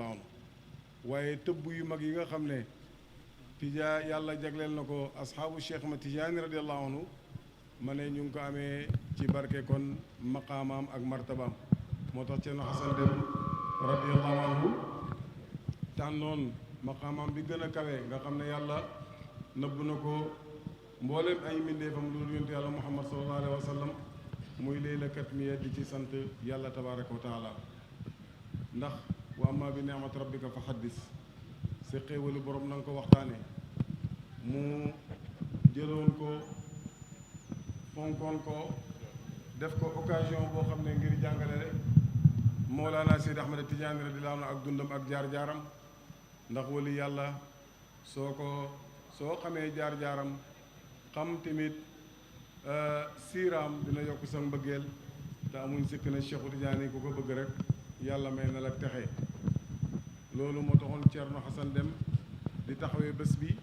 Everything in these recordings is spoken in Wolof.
radiallahu anhu waaye tëbb yu mag yi nga xam ne tijaa yàlla jagleel na ko asxaabu cheikh ma tijaani radiallahu anhu ma ne ñu ngi ko amee ci barke kon maqaamaam ak martabaam moo tax Ceerno Xasan Dem radiallahu anhu tànnoon maqaamaam bi gën a kawe nga xam ne yàlla nëbb na ko mboolem ay mbindeefam loolu yonent yàlla muhammad sallallahu alayhi wa sallam muy layla katmiya di ci sant yàlla tabaraka wa taala ndax wa amma bi ni'mat rabbika fa xaddis sa xéewalu borom na nga ko waxtaane mu jëloon ko fonkoon ko def ko occasion boo xam ne ngir jàngale rek Mawlana Seydi Ahmad Tijaani radiyallaahu anhu ak dundam ak jaar-jaaram ndax wali yàlla soo xamee jaar-jaaram xam tamit siiraam dina yokk sa mbëggeel te amuñ sikk na Cheikhu Tijaani ku ko bëgg rek yàlla may na la texe loolu moo taxoon Ceerno Xasan Dem di taxawee bés bi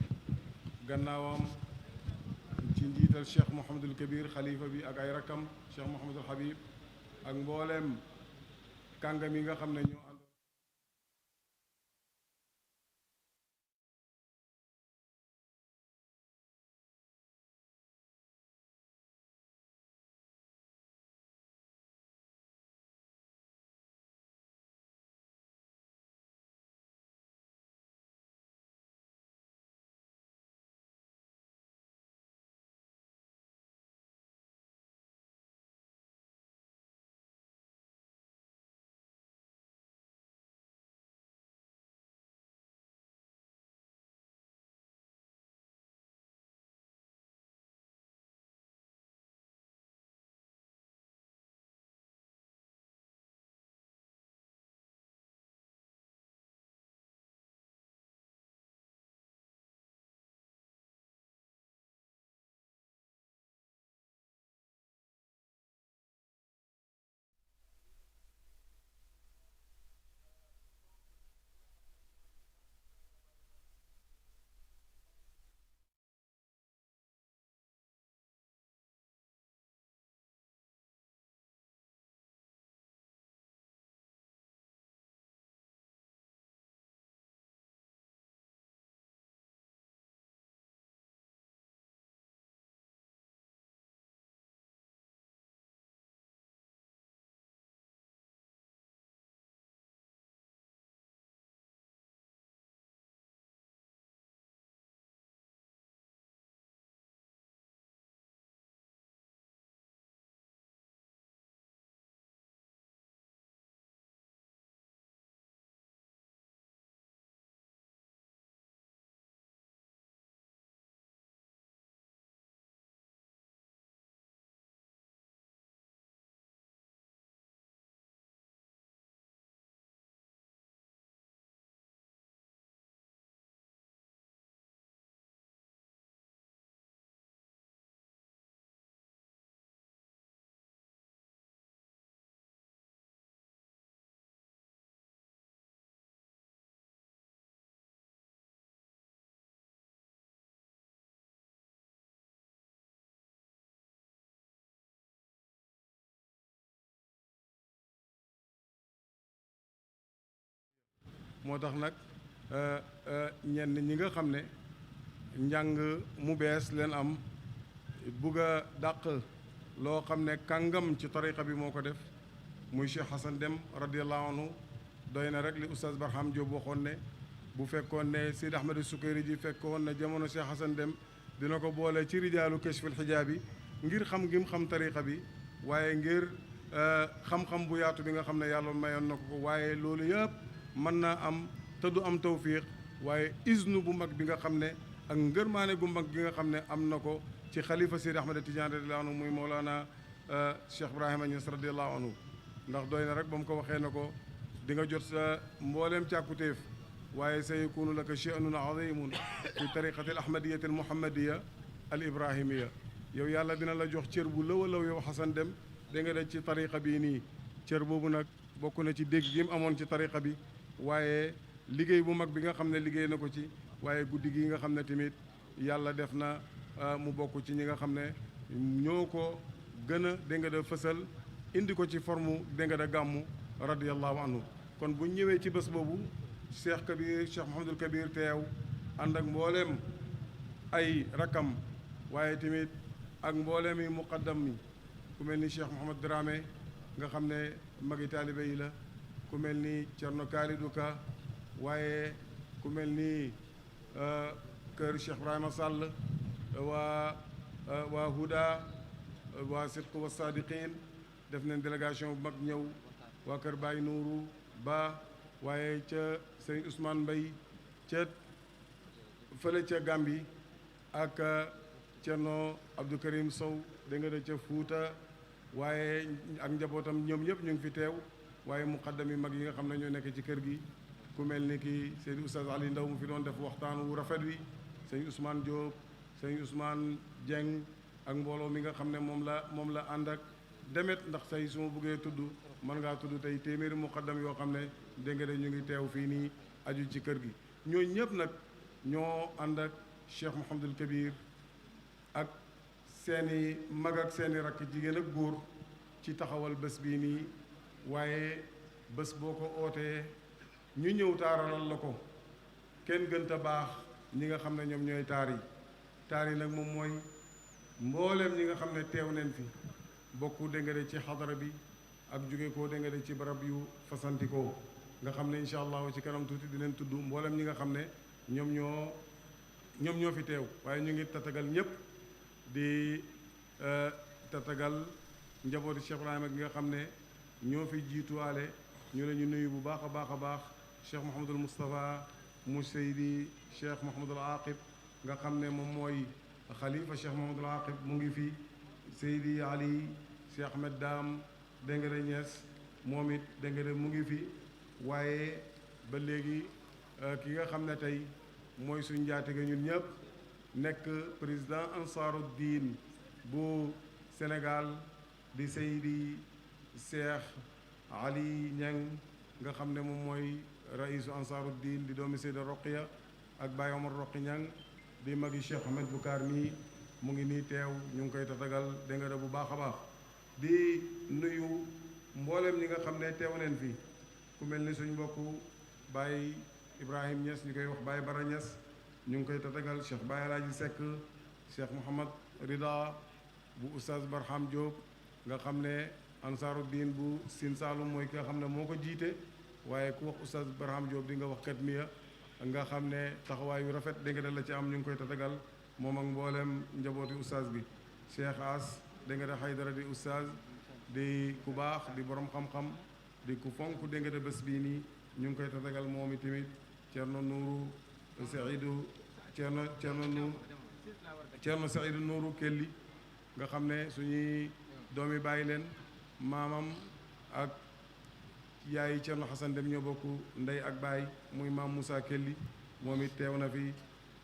gannaawam ci njiital Cheikh Mouhamadul Kabir xalifa bi ak ay rakkam Cheikh Mouhamadul Habib ak mbooleem kàngam yi nga xam ne ñoo ànd moo tax nag ñenn ñi nga xam ne njàng mu bees leen am bugg a dàq loo xam ne kàngam ci tariqa bi moo ko def muy Cheikh Xasan Dem radiallahu anhu doy na rek li oustaz Barham Diop waxoon ne bu fekkoon ne Seydi Ahmed Sukayri ji fekkoon ne jamono Cheikh Xasan Dem dina ko boole ci rijaalu kashful xijaab yi ngir xam gi mu xam tariqa bi waaye ngir xam-xam bu yaatu bi nga xam ne yàlla mayoon na ko waaye loolu yëpp mën naa am te du am tawfiq waaye isnu bu mag bi nga xam ne ak ngërmaane gu mag gi nga xam ne am na ko ci xalifa Seydi Ahmad Tidiane radiallahu anhu muy Mawlana Cheikh Ibrahima Niass radiallahu anhu ndax doy na rek ba mu ko waxee na ko di nga jot sa mbooleem càkkutéef waaye sa yakunu laka sha'nun azimun fi tariqati al ahmadiyati al muhammadiya al ibrahimiya yow yàlla dina la jox cër bu law a law yow Xasan Dem da nga def ci tariqa bii nii cër boobu nag bokk na ci dégg gi mu amoon ci tariqa bi waaye liggéey bu mag bi nga xam ne liggéey na ko ci waaye guddi gi nga xam ne tamit yàlla def na mu bokk ci ñi nga xam ne ñoo ko gën a dégg nga da fësal indi ko ci forme dégg nga da gàmmu radiyallahu anhu kon bu ñëwee ci bés boobu Cheikh Mouhamadul Kabir teew ànd ak mbooleem ay rakam waaye tamit ak mbooleem yi muqaddam mi ku mel ni Cheikh Mouhamad Dramé nga xam ne magi taalibe yi la, ku mel ni Cerno Kalidou Ka, waaye ku mel ni kër Cheikh Ibrahima Sall, waa Huda, waa Sidq wa Sadiqin def nañ délégation bu mag ñëw, waa kër Baye Nourou Ba, waaye ca Serigne Ousmane Mbaye ca fële ca Gambie ak Cerno Abdou Karim Sow dégg nga ca Fuuta, waaye ak njabootam ñoom ñëpp ñu ngi fi teew, waaye muqaddam yi mag yi nga xam ne ñoo nekk ci kër gi ku mel ni ki Seydi Oustaz Ali Ndaw mu fi doon def waxtaan wu rafet wi, sëñ Ousmane Diop, sëñ Ousmane Dieng ak mbooloo mi nga xam ne moom la ànd ak demet, ndax tey su ma bëggee tudd mën ngaa tudd tey téeméeri muqaddam yoo xam ne dégg nga de ñu ngi teew fii nii aju ci kër gi. ñooñu ñëpp nag ñoo ànd ak Cheikh Mouhamadul Kabir ak seeni mag ak seeni rakk jigéen ak góor ci taxawal bés bii nii, waaye bés boo ko ootee ñu ñëw taaralal la ko kenn gënta baax ñi nga xam ne ñoom ñooy taar yi nag moom mooy mbooleem ñi nga xam ne teew neen fi bokku dégg nga de ci xadara bi ak jóge ko dégg nga de ci barab yu fasantikoo nga xam ne incha allahu ci kanam tuuti di leen tudd mbooleem ñi nga xam ne ñoom ñoo fi teew, waaye ñu ngi tatagal ñëpp di tatagal njabooti Cheikh Ibrahima gi nga xam ne ñoo fi jiituwaale, ñu la ñu nuyu bu baax a baax a baax Cheikh Mouhamadul Moustapha mu Seydi Cheikh Mouhamadul Aqib nga xam ne moom mooy xalifa Cheikh Mouhamadul Aqib mu ngi fi, Seydi Ali Cheikh Ahmed Dam dégg nga de Niass moom it dégg nga de mu ngi fi, waaye ba léegi ki nga xam ne tey mooy suñ njaatige ñun ñëpp nekk président Ansaruddin bu Sénégal di Seydi Cheikh Ali Niang nga xam ne moom mooy raisu Ansaruddin di doomi Seyda Roqiya ak Baye Omar Roqi Niang di magi Cheikh Ahmed Boucar mi mu ngi nii teew, ñu ngi koy tatagal dégg nga de bu baax a baax di nuyu mboolem ñi nga xam ne teew neen fi ku mel ni suñ mbokku Baye Ibrahim Niass ñu koy wax Baye Bara Niass ñu ngi koy tatagal, Cheikh Baye Alaaji Seck, Cheikh Mouhamad Rida bu Oustaz Barham Diop nga xam ne Ansaruddin bu Sine Saalum mooy ki nga xam ne moo ko jiite, waaye ku wax Oustaz Barham Diop di nga wax Katmiya nga xam ne taxawaay yu rafet dégg nga la ci am, ñu ngi koy tatagal moom ak mboolem njabooti Oustaz bi. Cheikh As dégg nga de Haydara di Oustaz di ku baax di borom xam-xam di ku fonk dégg nga de bés bii nii ñu ngi koy tatagal moom i tamit Thierno Nourou Seydou Thierno Seydou Nourou Kelli nga xam ne suñuy doomi bàyyi leen maamam ak yaay Thierno Hassan Dem ñoo bokk ndey ak baay muy maam Moussa Kelli moom it teew na fi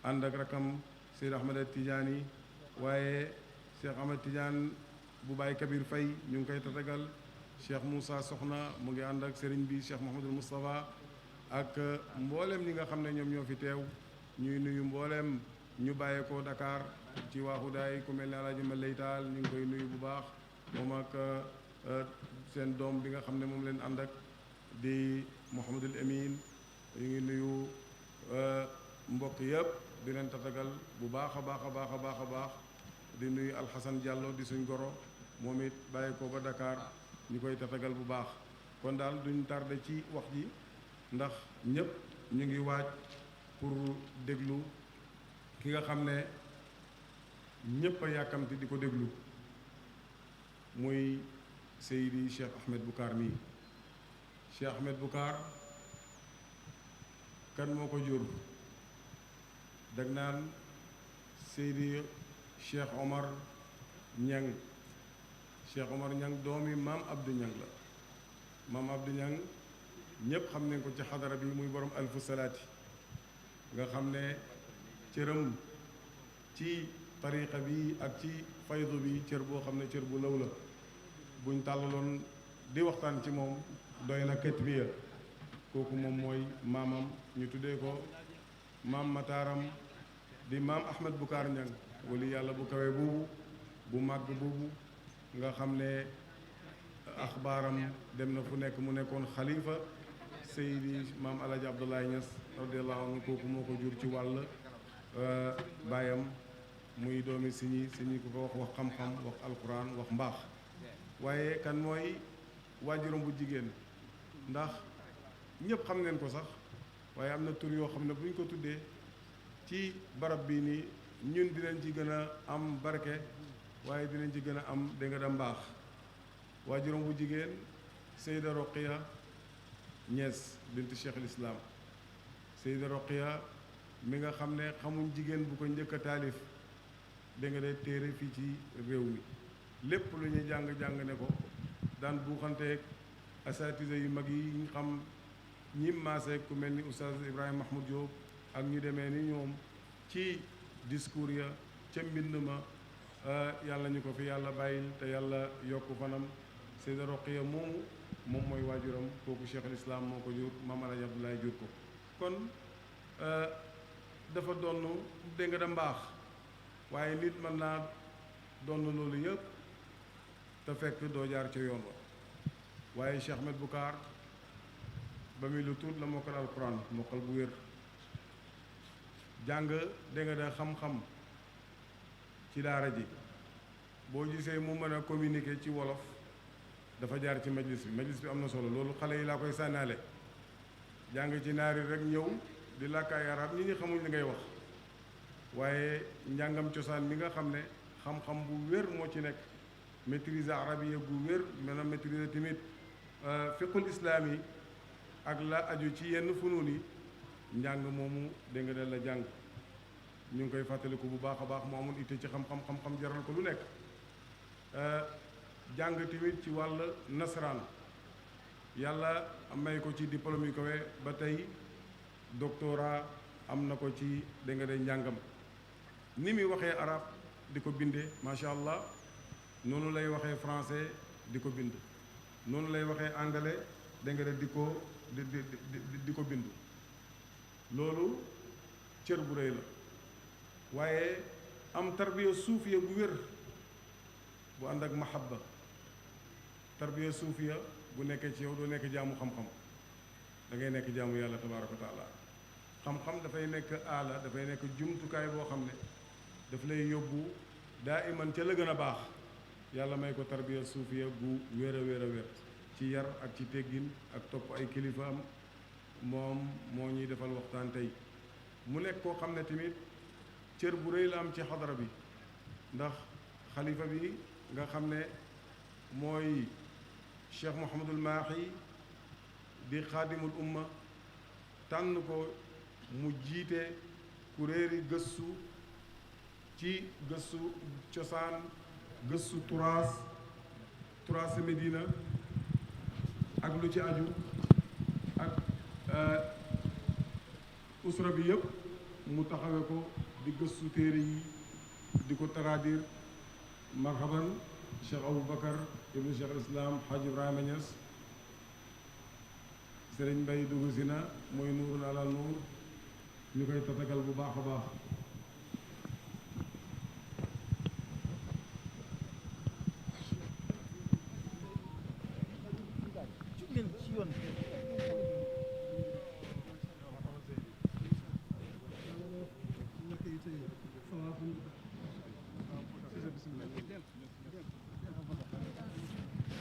ànd ak rakam Seyd Ahmed Tidiane, waaye Cheikh Ahmed Tidiane bu Baye Kabir Faye ñu ngi koy tatagal, Cheikh Moussa Soxna mu ngi ànd ak sëriñ bi Cheikh Mouhamadul Moustapha ak mboolem ñi nga xam ne ñoom ñoo fi teew. ñuy nuyu mboolem ñu bàyyeekoo Dakar ci waaxu daay ku mel ne Alaaji ma leytaal ñu ngi koy nuyu bu baax moom ak seen doom bi nga xam ne moom leen ànd ak di Mouhamadul Amin. ñu ngi nuyu mbokk yëpp di leen tatagal bu baax a baax a baax a baax a baax di nuyu Alxasan Diallo di suñ goro moom it bàyyeekoo ba Dakar ñu koy tatagal bu baax. kon daal duñ tardé ci wax ji ndax ñëpp ñu ngi waaj pour déglu ki nga xam ne ñëpp a yàkkamti di ko déglu muy Seydi Cheikh Ahmed Boucar mii. Cheikh Ahmed Boucar kan moo ko jur dag naan Seydi Cheikh Omar Niang. Cheikh Omar Niang doomi maam Abdou Niang la. maam Abdou Niang ñëpp xam nañ ko ci xadara bi muy borom alfu salaati nga xam ne cëram ci tariqa bi ak ci faydu bi cër boo xam ne cër bu law la buñ tàllaloon di waxtaan ci moom doy na kët bi ya kooku moom mooy maamam ñu tuddee ko maam mataaram di maam Ahmed Boucar Niang wali yàlla bu kawe boobu bu màgg boobu nga xam ne axbaaram dem na fu nekk mu nekkoon xalifa Seydi maam Alaaji Abdoulaye Niass radiyallahu anhu kooku moo ko jur ci wàll baayam muy doomi siñi ku ko wax xam-xam wax alquran wax mbaax waaye kan mooy waajuram bu jigéen ndax ñëpp xam neen ko sax waaye am na tur yoo xam ne bu ñu ko tuddee ci barab bii nii ñun dinañ ci gën a am barke waaye dinañ ci gën a am da nga da mbaax waajuram bu jigéen Seyda Roqiya Niass bint Cheikh al Islam Seyda Roqiya mi nga xam ne xamuñ jigéen bu ko njëkk a taalif da nga day téere fii ci réew mi lépp lu ñuy jàng-jàng ne ko daan buuxanteeg asatise yu mag yi ñu xam ñi maase ku mel ni oustaz Ibrahima Mahmoud Diop ak ñu demee ni ñoom ci discours ya ca mbind ma yàlla ñu ko fi yàlla bàyyil te yàlla yokk fanam Seyda Roqiya moomu moom mooy waajuram kooku Cheikh al Islam moo ko jur Maam Alaaji Abdoulaye jur ko kon dafa donn dégg nga da mbaax waaye nit mën naa donn loolu yëpp te fekk doo jaar ca yoon wa waaye Cheikh Ahmed Boucar ba muy lu tuut la mokkal alquran mokkal bu wér jàng dégg nga da xam-xam ci daara ji boo gisee mu mën a communiquer ci wolof dafa jaar ci majlis bi am na solo loolu xale yi laa koy sànnaale jàng ci naari rek ñëw di làkk ay arab ñi xamuñ li ngay wax waaye njàngam cosaan mi nga xam ne xam-xam bu wér moo ci nekk maîtriser arabiya gu wér mën a maîtriser tamit fiqul islaam yi ak la aju ci yenn funuun yi njàng moomu dégg nga la jàng ñu ngi koy fàttaliku bu baax a baax mu amul itte ci xam-xam jaral ko lu nekk jàng tamit ci wàll nasaraan yàlla may ko ci diplôme yu kawe ba tey doctorat am na ko ci dégg nga njàngam ni muy waxee arab di ko bindee macha allah noonu lay waxee français di ko bind noonu lay waxee anglais dégg nga di ko bind loolu cër bu rëy la waaye am tarbiya suufiya bu wér bu ànd ak mahabba tarbiya suufiya bu nekkee ci yow doo nekk jaamu xam-xam da ngay nekk jaamu yàlla tabaaraka wa taala xam-xam dafay nekk aala dafay nekk jumtukaay boo xam ne daf lay yóbbu daa iman ca la gën a baax yàlla may ko tarbiya suufiya bu wér a wér ci yar ak ci teggin ak topp ay kilifaam moom moo ñuy defal waxtaan tey mu nekk koo xam ne tamit cër bu rëy la am ci xadara bi ndax xalifa bi nga xam ne mooy Cheikh Mouhamadul Mahi di xaadimul umma tànn ko mu jiite kuréeri gëstu ci gëstu cosaan gëstu turaas Medina ak lu ci aju ak usra bi yëpp mu taxawe ko di gëstu téere yi di ko taraadir marhaban Cheikh Aboubacar ibnu Cheikh Islam Hadj Ibrahima Niass Sëriñ Mbay dugg si na mooy nuurun ala nuur ñu koy tatagal bu baax a baax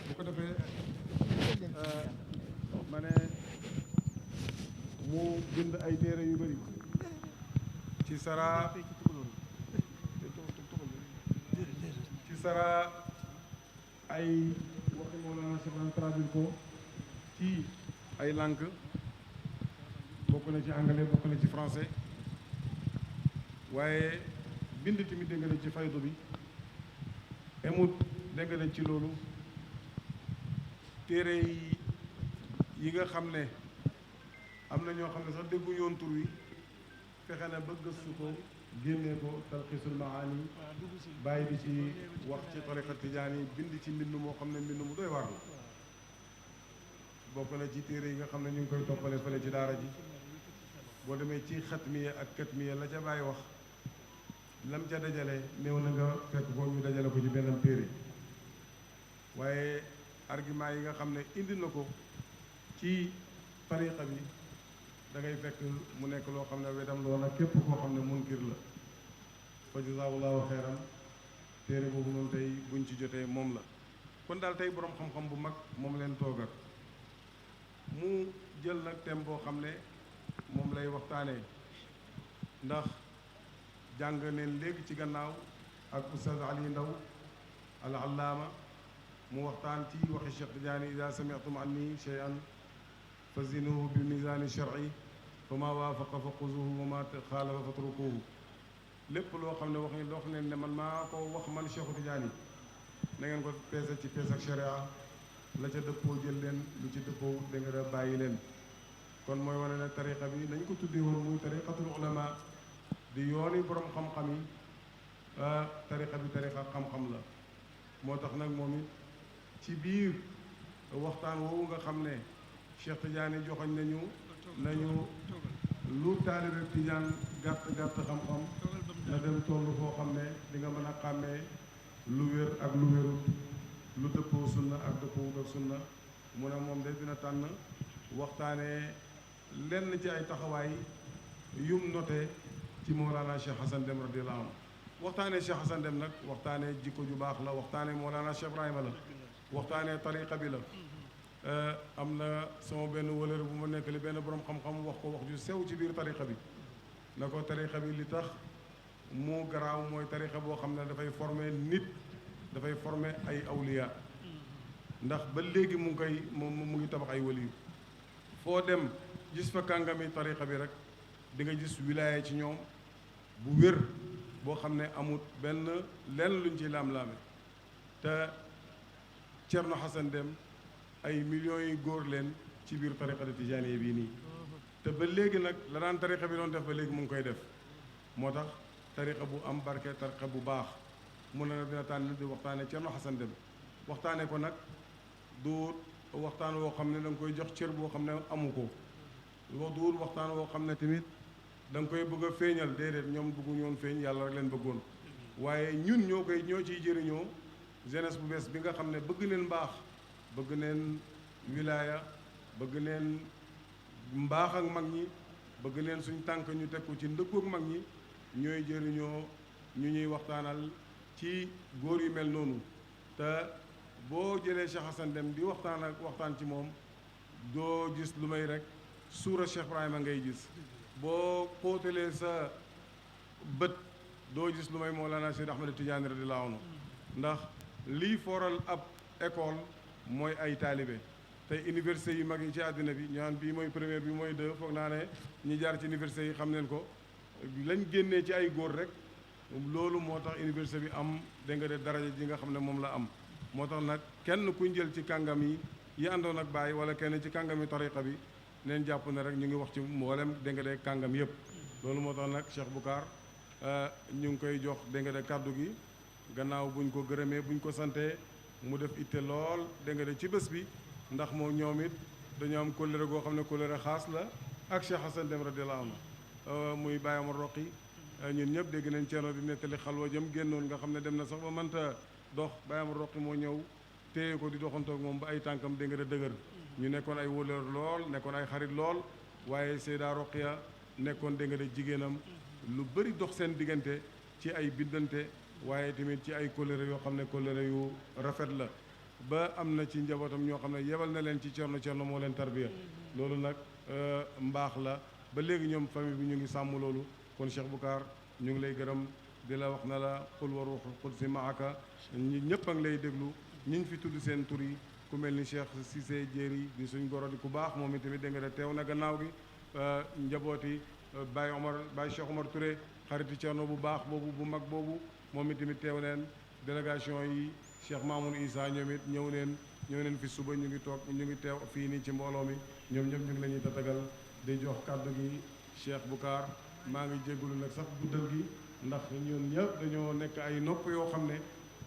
bu ko defee ma ne mu bind ay téere yu bëri ci sara ay waxi Mawlana Cheikh traduire ko ci ay langue bokk na ci anglais bokk na ci français waaye bind tamit dégg nga ci faydu bi emut dégg nga ci loolu téere yi nga xam ne am na ñoo xam ne sax déggu yoon tur wi fexe na ba gëstu ko génnee ko talxiisul maani bàyyi di ci wax ci tariqa tijaan yi bind ci mbind moo xam ne mbind mu doy waar la bokk na ci téere yi nga xam ne ñu ngi koy toppale fële ci daara ji boo demee ci xatmiya ak katmiya la ca bàyyi wax lam ca dajale néew na nga fekk ko ñu dajale ko ci benn téere waaye argument yi nga xam ne indi na ko ci tariqa bi da ngay fekk mu nekk loo xam ne wedam loola képp koo xam ne munkir la fa jazaahullahu xeyran téere boobu noonu tey buñ ci jotee moom la kon daal tey boroom xam-xam bu mag moom leen toogal mu jël nag thème boo xam ne moom lay waxtaanee ndax jàng neen léegi ci gannaaw ak Oustaz Ali Ndaw al allaama mu waxtaan ci waxi Cheikh Tidiane ida sami'tum anni shay'an fa zinuhu bi misaani shar'i fa ma waafaqa fa xuzuhu wa ma xaalafa fa trukuhu lépp loo xam ne wax ne man maa ko wax man Cheikh Tidiane na ngeen ko peese ci peese ak sharia la ca dëppoo jël leen lu ci dëppoo da nga bàyyi leen kon mooy wane ne tariqa bi nañ ko tuddee woon muy tariqatul ulama di yooni borom xam-xam yi tariqa bi tariqa xam-xam la moo tax nag moom it ci biir waxtaan woowu nga xam ne Cheikh Tidiane joxoñ nañu lu taalibe Tidiane gàtt xam-xam na dem tollu foo xam ne di nga mën a xàmmee lu wér ak lu wérut lu dëppoo sunna ak dëppoowut ak sunna mu ne moom de dina tànn waxtaanee lenn ci ay taxawaay yum noté ci Mawlana Cheikh Hassan Deme radiyallahu anhu waxtaanee Cheikh Hassan Deme nag waxtaanee jikko ju baax la waxtaanee Mawlana Cheikh Ibrahima la waxtaanee tariqa bi la am na sama benn wëlër bu ma nekk li benn borom xam-xam wax ko wax ju sew ci biir tariqa bi na ko tariqa bi li tax mu garaaw mooy tariqa boo xam ne dafay former nit dafay former ay awliya ndax ba léegi mu ngi tabax ay waliyu foo dem gis fa kàngami tariqa bi rek di nga gis wilaaya ci ñoom bu wér boo xam ne amut benn lenn luñ ci laam-laame te Cerno Hassan Deme ay millions yi góor leen ci biir tariqa de tijaaniya bii nii te ba léegi nag la daan tariqa bi doon def ba léegi mu ngi koy def moo tax tariqa bu am barke tariqa bu baax mun na dina tànn di waxtaane Cerno Hassan Deme waxtaane ko nag du waxtaan woo xam ne da nga koy jox cër boo xam ne amu ko du waxtaan woo xam ne tamit da nga koy bëgg a feeñal déedéet ñoom bëgguñu woon feeñ yàlla rek leen bëggoon waaye ñun ñoo ciy jëriñoo jeunesse bu bees bi nga xam ne bëgg neen mbaax bëgg neen wilaaya bëgg neen mbaax ak mag ñi bëgg neen suñ tànk ñu teg ko ci ndëggoog mag ñi ñooy jëriñoo ñu ñuy waxtaanal ci góor yu mel noonu te boo jëlee Cheikh Hassan Deme di waxtaan ci moom doo gis lu may rek suura Cheikh Ibrahima ngay gis boo xóotalee sa bët doo gis lu may Mawlana Cheikh Ahmed Tidiane radiyallahu anhu ndax lii fooral ab école mooy ay taalibe tey université yu mag yi ci àddina bi ñu naan bii mooy première bi mooy deux foog naa ne ñi jaar ci université yi xam neen ko lañ génnee ci ay góor rek loolu moo tax université bi am dégg nga de daraja ji nga xam ne moom la am moo tax nag kenn kuñ jël ci kàngam yi àndoon ak Baay wala kenn ci kàngam yi tariqa bi neen jàpp ne rek ñu ngi wax ci mboolem dégg nga de kàngam yëpp loolu moo tax nag Cheikh Boucar ñu ngi koy jox dégg nga de kàddu gi gannaaw buñ ko gërëmee buñ ko santee mu def itte lool dégg nga de ci bés bi ndax moom ñoom it dañoo am kóllëre goo xam ne kóllëre xaas la ak Cheikh Hassan Deme radiyallahu anhu muy Baye Amar Roqi ñun ñëpp dégg nañ Ceerno di nettali xalwa jëm génnoon nga xam ne dem na sax ba mënta dox Baye Amar Roqi moo ñëw téye ko di doxantoog moom ba ay tànkam dégg nga de dëgër ñu nekkoon ay wóllër lool nekkoon ay xarit lool waaye Seyda Roqiya nekkoon dégg nga de jigéenam lu bëri dox seen diggante ci ay biddante waaye tamit ci ay kóllëre yoo xam ne kóllëre yu rafet la ba am na ci njabootam ñoo xam ne yebal na leen ci Cerno moo leen tarbiya loolu nag mbaax la ba léegi ñoom famille bi ñu ngi sàmm loolu kon Cheikh Boucar ñu ngi lay gërëm di la wax na la qul wa ruuhul qudsi maaka ñi ñëpp a ngi lay déglu ñi fi tudd seen tur yi ku mel ni Cheikh Cissé Jéeri di suñ goro di ku baax moom itamit dégg nga de teew na gannaaw gi njabooti Baye Cheikh Omar Touré xariti Cerno bu baax boobu bu mag boobu moom itamit teew neen délégation yi Cheikh Mamoun Issa ñoom it ñëw neen fi suba ñu ngi teew fii nii ci mbooloo mi ñoom ñëpp ñu ngi la ñuy tatagal di jox kàddu gi Cheikh Boucar maa ngi jégalu nag sax guddal gi ndax ñun ñëpp dañoo nekk ay nopp yoo xam ne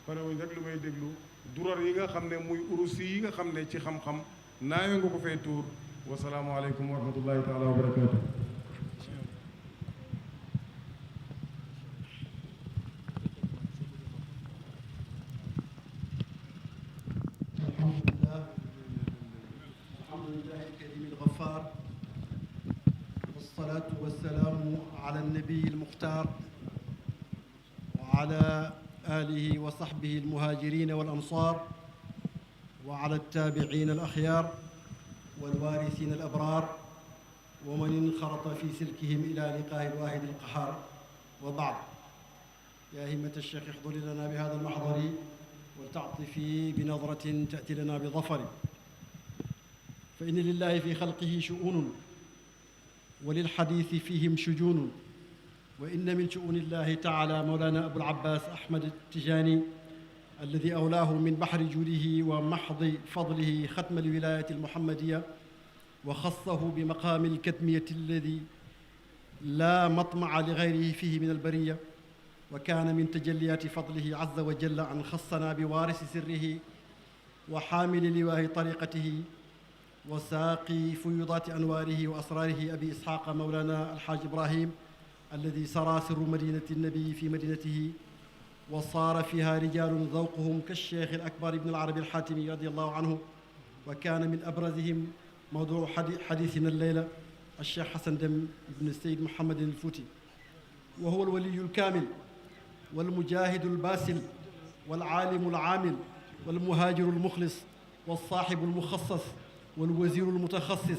parewuñ rek lu may déglu durar yi nga xam ne muy urusi yi nga xam ne ci xam-xam naayo nga ko fay tuur wasalaamualeykum wa rahmatullahi taala wa barakatu alhamdulillah alkarim alghaffar والصلاة والسلام على النبي المختار وعلى آله وصحبه المهاجرين والأنصار وعلى التابعين الأخيار والوارثين الأبرار ومن انخرط في سلكهم إلى لقاء الواحد القهار. وبعد، يا همة الشيخ احضري لنا بهذا المحضر ولتعطفي بنظرة تأتي لنا بظفر، فإن لله في خلقه شؤون وللحديث فيهم شجون، وإن من شؤون الله تعالى مولانا أبو العباس أحمد التجاني الذي أولاه من بحر جوده ومحض فضله ختم الولاية المحمدية وخصه بمقام الكتمية الذي لا مطمع لغيره فيه من البرية، وكان من تجليات فضله عز وجل أن خصنا بوارث سره وحامل لواه طريقته وساقي فيوضات أنواره وأسراره أبي إسحاق مولانا الحاج إبراهيم الذي سرى سر مدينة النبي في مدينته وصار فيها رجال ذوقهم كالشيخ الأكبر ابن العربي الحاتمي رضي الله عنه، وكان من أبرزهم موضوع حديثنا الليلة الشيخ حسن دم بن السيد محمد الفوتي، وهو الولي الكامل والمجاهد الباسل والعالم العامل والمهاجر المخلص والصاحب المخصص والوزير المتخصص